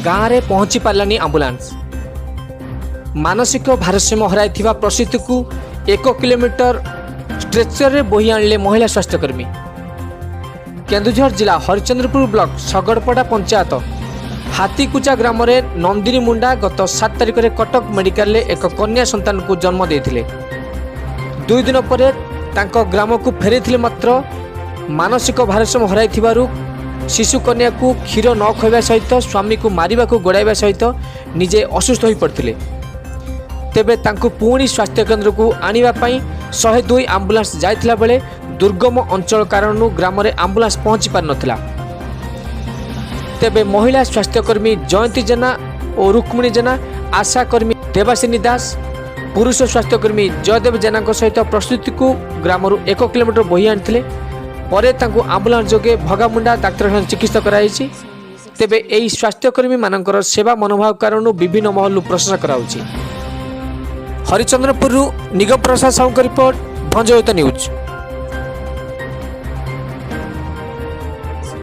ଗାଁରେ ପହଞ୍ଚି ପାରିଲାନି ଆମ୍ବୁଲାନ୍ସ। ମାନସିକ ଭାରସାମ୍ୟ ହରାଇଥିବା ପ୍ରସୂତିକୁ 1 କିଲୋମିଟର ଷ୍ଟ୍ରେଚରରେ ବୋହି ଆଣିଲେ ମହିଳା ସ୍ୱାସ୍ଥ୍ୟକର୍ମୀ। କେନ୍ଦୁଝର ଜିଲ୍ଲା ହରିଚନ୍ଦ୍ରପୁର ବ୍ଲକ ଶଗଡ଼ପଡ଼ା ପଞ୍ଚାୟତ ହାତୀକୁଚା ଗ୍ରାମରେ ନନ୍ଦିନୀ ମୁଣ୍ଡା ଗତ 7 ତାରିଖରେ କଟକ ମେଡିକାଲରେ ଏକ କନ୍ୟା ସନ୍ତାନକୁ ଜନ୍ମ ଦେଇଥିଲେ। 2 ଦିନ ପରେ ତାଙ୍କ ଗ୍ରାମକୁ ଫେରିଥିଲେ। ମାତ୍ର ମାନସିକ ଭାରସାମ୍ୟ ହରାଇଥିବାରୁ ଶିଶୁ କନ୍ୟାକୁ କ୍ଷୀର ନ ଖୁଆଇବା ସହିତ ସ୍ୱାମୀକୁ ମାରିବାକୁ ଗୋଡ଼ାଇବା ସହିତ ନିଜେ ଅସୁସ୍ଥ ହୋଇପଡ଼ିଥିଲେ। ତେବେ ତାଙ୍କୁ ପୁଣି ସ୍ୱାସ୍ଥ୍ୟକେନ୍ଦ୍ରକୁ ଆଣିବା ପାଇଁ 102 ଆମ୍ବୁଲାନ୍ସ ଯାଇଥିଲା ବେଳେ ଦୁର୍ଗମ ଅଞ୍ଚଳ କାରଣରୁ ଗ୍ରାମରେ ଆମ୍ବୁଲାନ୍ସ ପହଞ୍ଚି ପାରିନଥିଲା। ତେବେ ମହିଳା ସ୍ୱାସ୍ଥ୍ୟକର୍ମୀ ଜୟନ୍ତୀ ଜେନା ଓ ରୁକ୍ମିଣୀ ଜେନା, ଆଶାକର୍ମୀ ଦେବାସିନୀ ଦାସ, ପୁରୁଷ ସ୍ୱାସ୍ଥ୍ୟକର୍ମୀ ଜୟଦେବ ଜେନାଙ୍କ ସହିତ ପ୍ରସୂତିକୁ ଗ୍ରାମରୁ 1 କିଲୋମିଟର ବୋହି ଆଣିଥିଲେ। ପରେ ତାଙ୍କୁ ଆମ୍ବୁଲାନ୍ସ ଯୋଗେ ଭଗାମୁଣ୍ଡା ଡାକ୍ତରଖାନାରେ ଚିକିତ୍ସା କରାଯାଇଛି। ତେବେ ଏହି ସ୍ୱାସ୍ଥ୍ୟକର୍ମୀମାନଙ୍କର ସେବା ମନୋଭାବ କାରଣରୁ ବିଭିନ୍ନ ମହଲରୁ ପ୍ରଶଂସା କରାଯାଉଛି। ହରିଚନ୍ଦ୍ରପୁରରୁ ନିଗମ ପ୍ରସାଦ ସାହୁଙ୍କ ରିପୋର୍ଟ, ଭଞ୍ଜୟତ ନ୍ୟୁଜ୍।